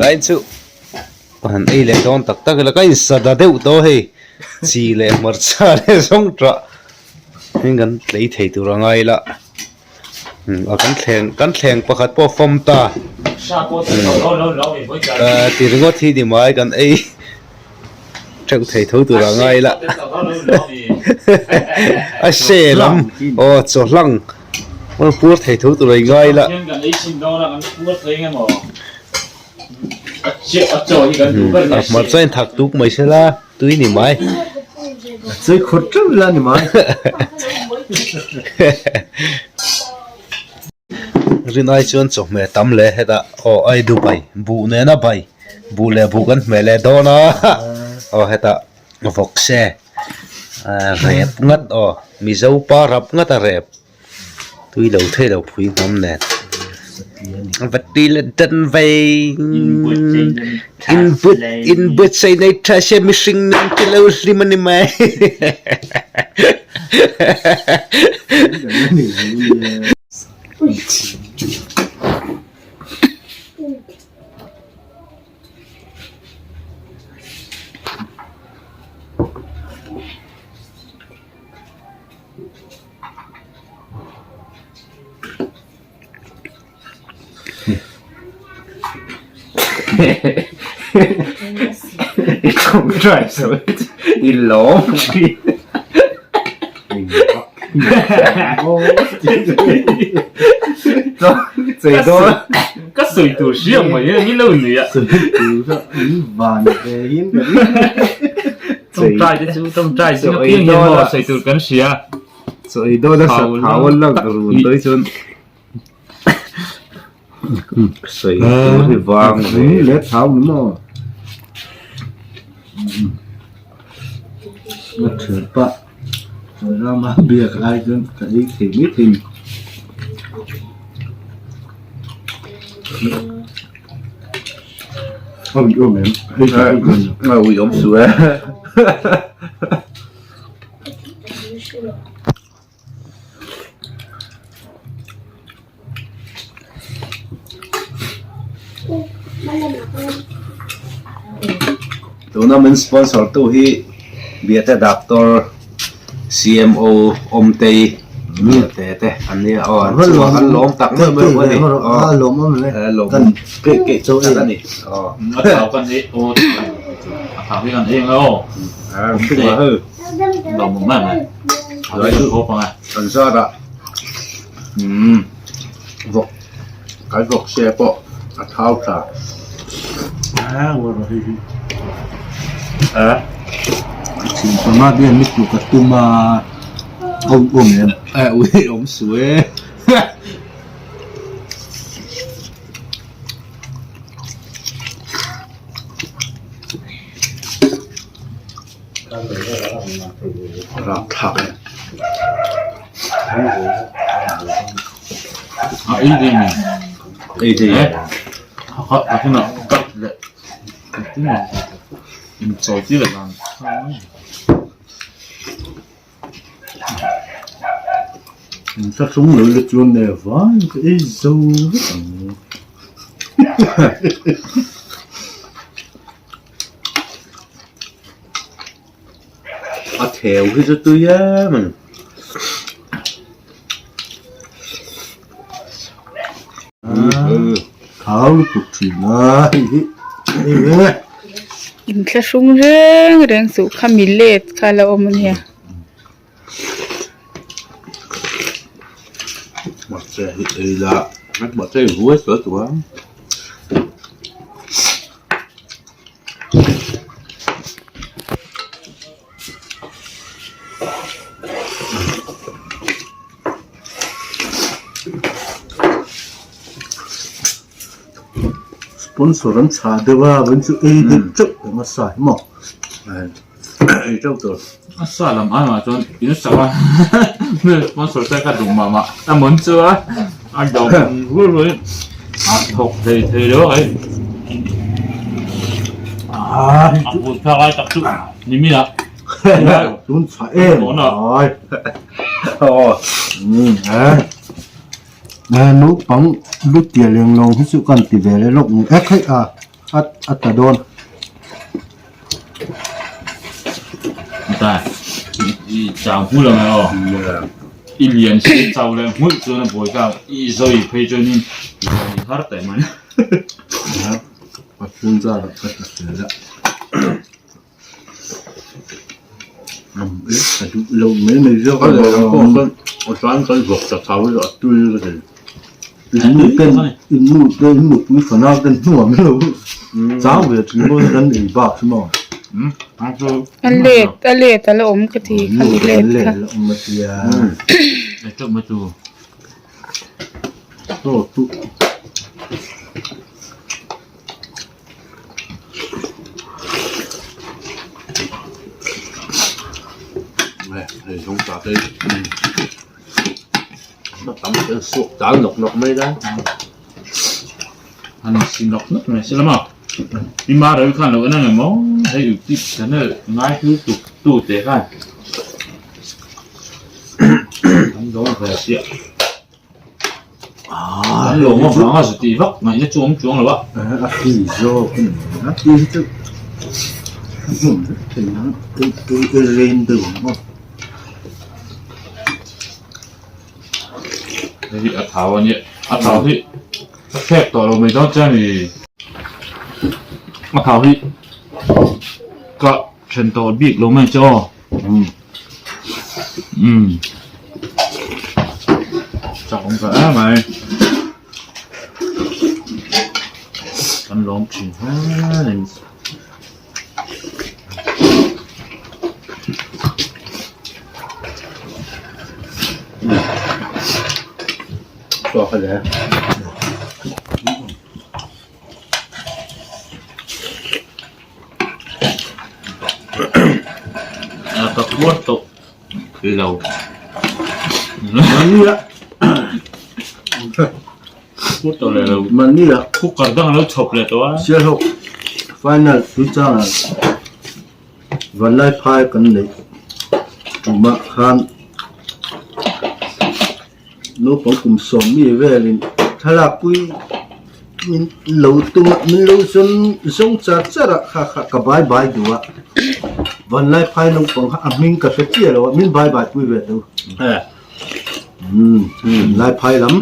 Zain chu han ei leh dawn tak tak ila ka insada deuh tawh hei chi leh hmarcha leh zawng tah heng kan tlei thei tur a ngai ila a kan thleng kan thleng pakhat pawh a fawm ta ti ringawt hi ni mai kan ei teuh thei tho tur a ngai ila a se lam aw chaw hlang Aw puar thei tho tur a i ngai la. A hmarcha in thak tuk mai se la tui ni mai. A chei khawt teuh ila ni mai. Rin ai chuan chawhmeh tam leh hetah aw ai Dubai buh nena bai buh leh buh kan hmeh leh dawn a aw hetah vawk se rep ngat aw Mizo pa rap ngat a rep. Tui lo thei lo phui hnam nen va ti leh dan vei input input sei nei tha se mihring nen ti lo hlim a ni mai I tawngtai zo i lawm thin. Ka sawi tur hriat mai e, ni lo nui a. Tawngtai te chu tawngtai chu piang hian maw sawi tur kan hria. Chaw ei dawn a sat thau a lang run dawi chuan sawi tur hi vang ve. Leh thau ni maw. A thian pah rama biak lai chuan ka ei thei mai thei ni. A ui awm em? A ui awm su e. Tuna min sponsor tu hi Biate Doctor CMO Awmtei Biate te an nia aw an chungah kan lawm tak meuh meuh a ni aw lawm awm keih keih tak a ni aw. Kan zarah umm vawk kan vawk se pawh a thau tha. Ui awm su e. Rapthlak e. A ei ve ni. Ei ve. A a huna cut leh engtin nge inchawi tir leh dan. Ka hrung lo la chuan nge vai ka ei zo vek ang. A theu hi chu tui em a ni. Thau lutuk thin a hei hi hei ve. Inthlahrung reng reng suh kha millet kha a lo awm a nia. Mahse hi ei la mahse i vuai sual tur a. Sponsor an chhah deuh a vawiin chu ei deuh teuh ang a sa hi maw. Ei teuh tur. A sa lam ai mah chuan in sak a sponsor te ka duh mah mah a mawn chu a a dawm ruai ruai a thawk thei thei lo a a hmul thlak lai tak chu ni mi ah tun chhah em ai naupang lu tia leng lawng hi chu kan ti ve leh lawk ni e khaih a. A a ta dawn. Ta i chau hmul ang aw. I lian si chau leh hmul chuan a buai ka i zawi phei chuanin i zawi har teh mai. A chhung zar ah ka ta fel a. Ka duh lo mai mai zawk a lawm. A tan kan vawk ta thau hi a tui ka ti. In nu ten in nu te in nupui fanau ten hnuam lo chau ve thin maw kan ei bak chu maw. A let a let a la awm ka ti khami let kha. A let a la awm a tia. Ei teuh mai tu. Aw chu. Hei zawng ta te na tam ten suak dal nawk nawk mai la an si nawk nawk mai si lama i ma reu khan lo en ang emaw hei youtube channel ngai hlu tuk tu te khan an dawn ve chiah. An lawm avanga zu tih vak ngaihna chu awm chuang lo a. A tui zawk a ni a tui hi chu a hmun vek thei ang tui tui i rain deuh ang aw. Hei hi a thau a nia a thau hi ka thlek tawh lo mai dawn chuan i a thau hi ka then tawh bik lo mai chu aw. Umm chak awm ta em mai kan lawm thin hle a ni. Chhuak a le. Ka puar tawh lo. Mahnia Puar tawh leh lo. Mahnia Cooker dang a lo chhawp leh tawh a. Sialhawk final tuichangah Vanlai phai kan neih tumah khan Naupang kum sawmmi velin thlalak pui min lo tum a, min lo zawn zawng char char a, kha kha ka bai bai duh a, Vanlai phai naupang kha a hming ka hre chiah lo a, min bai bai pui ve tho. Umm Vanlai phai lam.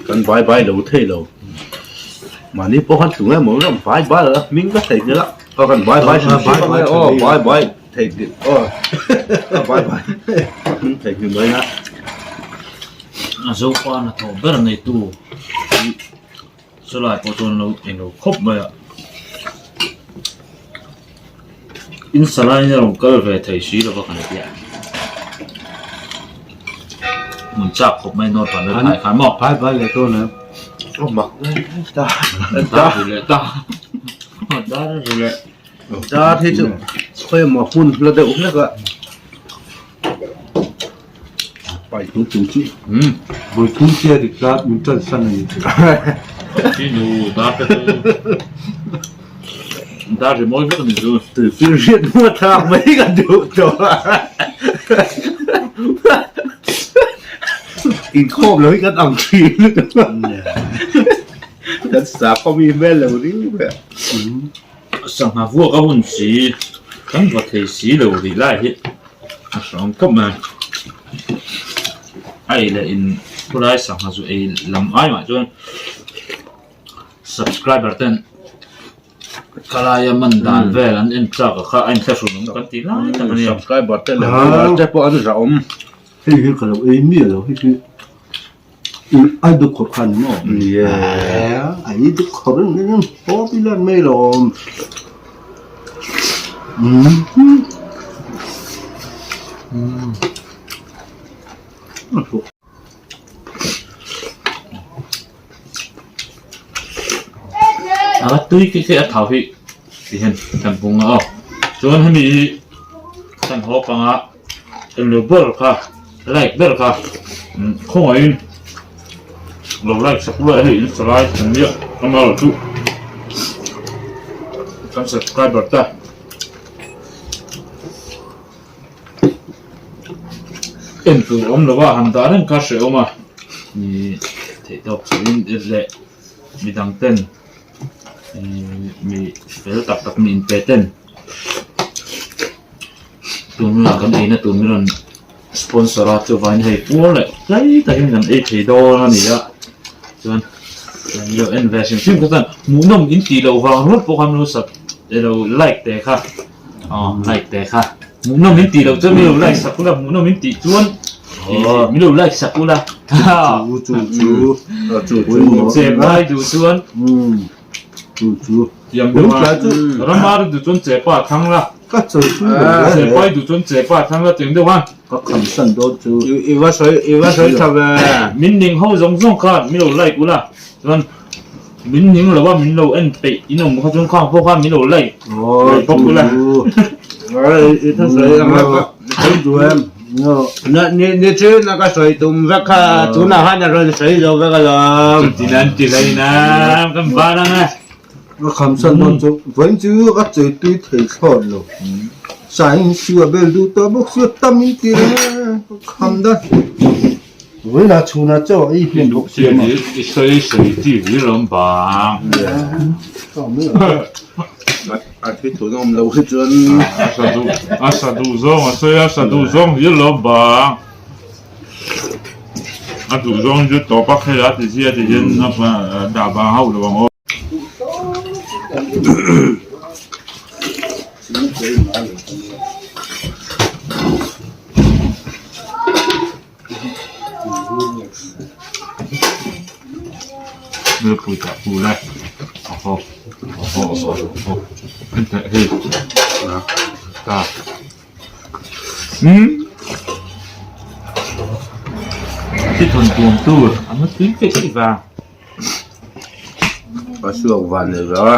Kan bai bai lo thei lo. Mahni pawh khan tunge maw ram bai bai a hming ka thei hnel a, aw kan bai bai hrim hrim a, aw bai bai thei hnel aw bai bai hming thei hnel mai a. A zopa hnathawh ber neitu hi chulai pawh chuan lo englo khawp mai a, in salai in a rawn kal ve thei si lova kan tia hmun chak khawp mai nawt van phai khan maw. Phai phai leh dawn em? Aw mak ta ta ri leh ta ta ri leh ta hi chu khawi emaw hmun hla deuh hlek a. Pai thum chung chi. Vawi thum che rik tlat min tan san a ni chu. Chi nu dar te chu dar ri mawi vek a ni chu. Tui fir hriat hnu a thlak mai ka duh tawh a. Inkhawm lo hi kan ang thin lutuk a. Kan sakhaw mi hmel lo riu ber. Sangha vuak a hun si kan va thei si lo rih lai hi a hram khawp mai. A ei leh in khulai sangha chu ei lam ai mah chuan subscriber ten khalaia man dan vel an en chak a kha a inthlahrun awm kan tih lai tak a nia. Subscriber te leh viewer te pawh an zah awm. Hei hi ka lo ei miah lo hei hi. Ai duk khawp khan maw? Yeah. Ai duk khawp in haw pi lan mai lawm. A tui khi khi a thau hi ti hian kan bung a aw. Chuan hemi hi kan haw panga Englo ber kha like ber kha khawngaihin lo like sak luai hei in salai an nia amaherawh chu kan subscriber te en tur awm lova han dah reng kha hrehawm a ni theihtawp chauhin leh midang ten. Mi fel tak tak mi inpe ten tunah kan eina tur min rawn sponsor a chuvangin hei puar leh tlai takin kan ei thei dawn a ni a chuan kan lo en ve hrim hrim kha chuan hmuhnawm in tih loh vang ringawt pawh khan min lo sub ilo like te kha aw like te kha hmuhnawm in tih loh chuan min lo like sak ula hmuhnawm in tih chuan min lo like sak ula chu chu chu chu chu chep lai duh chuan chu chu tiang deuh a ramar duh chuan chepa thlang la ka chawi tui lo hle chepai duh chuan chepa thlang la tiang deuh a ka kham san dawn chu i va sawi i va sawi tha ve min ning ho zawng zawng khan min lo like ula chuan Min ning lo a, min lo en peih in awm kha chuan khang pawh khan min lo like leh bawk ula. I thusawi ang a ka sawi duh em? Ni chin a ka sawi tum vek kha tunah khan a rawn sawi zo vek alawm. Chutin an ti hlei na kan ban ang e. Ka khamsan dawn chu vawiin chu ka chei tui thei thlawt lo. Sain siu a bel duh tawh bawk sia tam in ti reng a ka kham dan. Vawilah chhunah chaw ei hnem bawk sia maw? I sawi sawi ti hlir awm bang. A thi thun awm lo hi chuan a sa duh zawng a sawi a sa duh zawng hlir lo awm bang. A duh zawng chu tawp a khel a ti zia ti hian a dah bang hauh lo ang aw. Milpui tah pu le a haw a haw a haw a haw enteh hei ta umm thi thawn tuam tur an la tui feih feih vang. A suak van nei lo a.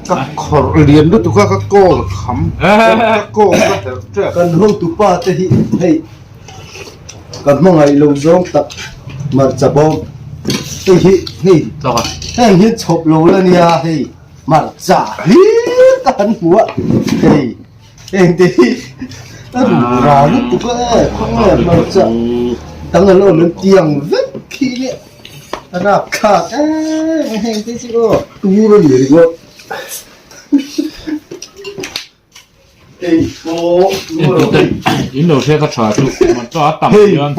Ka khawrh lian lutuk a ka kawl kham ka kawl ka herh tep. Kan hotupa te hi hei ka hmangaih lo zawng tak hmarcha bawm hei hi hei heng hi chhawp lo la nia hei hmarcha hlir ka han hmu a hei heng te hi a ruh ra lutuk a e khawnge hmarcha dang an awm em tiang vek khi nia a rapthlak em heng te chu aw tur a ni ringawt. In lo hriat a tha chu hmarcha a tam hian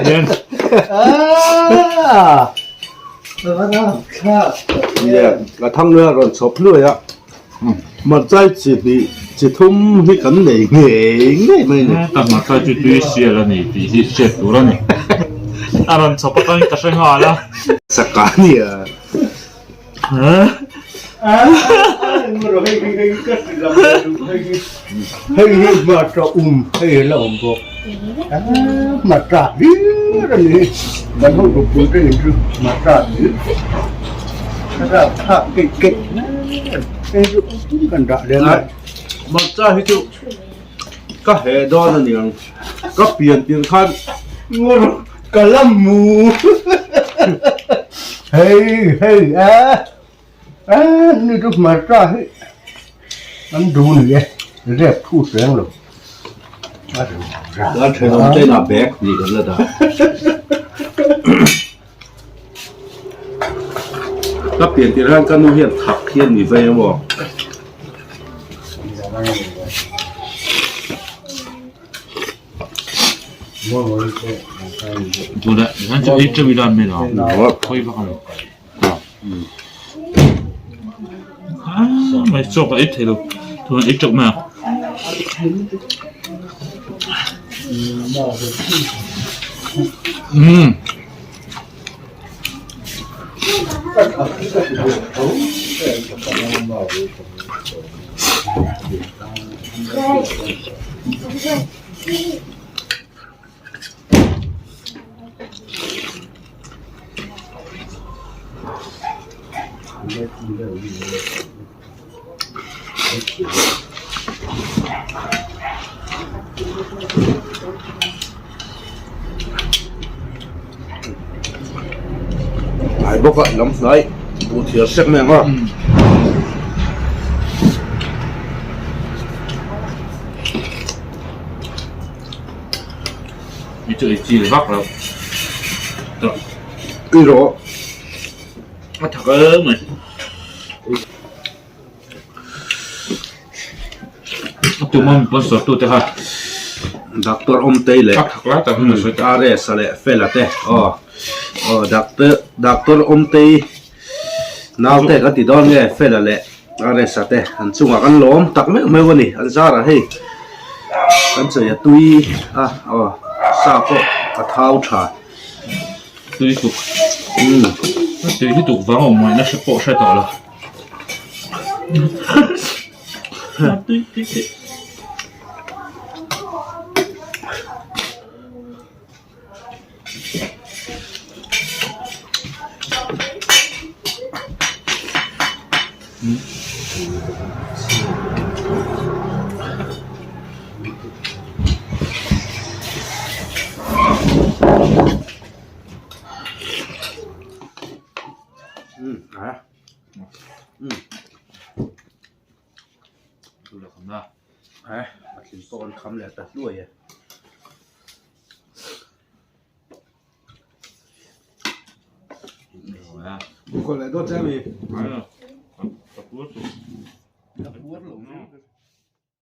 hian Ka thang nge rawn chhawp hluai a hmarcha chi hnih chi thum hi kan nei ngei ngei mai a ni. Heta hmarcha chu tui sial a ni tih hi hriat tur a ni. A rawn chhawp atangin ka hre nghal a. Saka a nia. Hei hi hmarcha um hei la awm bawk hmarcha hlir a ni kan ho rupui te in chu hmarcha hlir a rapthlak keih keih hei chu kan dah lem a hmarcha hi chu ka heh dawn a niang ka pian tirh khan Ngur ka la mu hei hei a a ni chu hmarcha hi an duh ni e rep thu reng lo a ru ra Kan thenawm te inah bag hnih kan la dah. Ka pian tirh hian ka nu hian thak hi a ni vei emaw. Hnai bawk a lam hnai buh thiar sek mai ang a. Ni chu ei chi vak lo. Tui rawh. A thak em mai. Tuma mi pawn sawrtu te kha. Doctor Awmtei leh A thak lai tak hian a sawi ta. RS a leh Fela te aw aw doctor doctor Awmtei naute ka ti dawn nge Fela leh RS a te an chungah kan lawm tak meuh meuh a ni an zarah hei kan chei a tui a aw sa pawh a thau tha. Tui tuk tui lutuk vang awm ngaihna hre pawh hre tawh lo. Tui tui tui.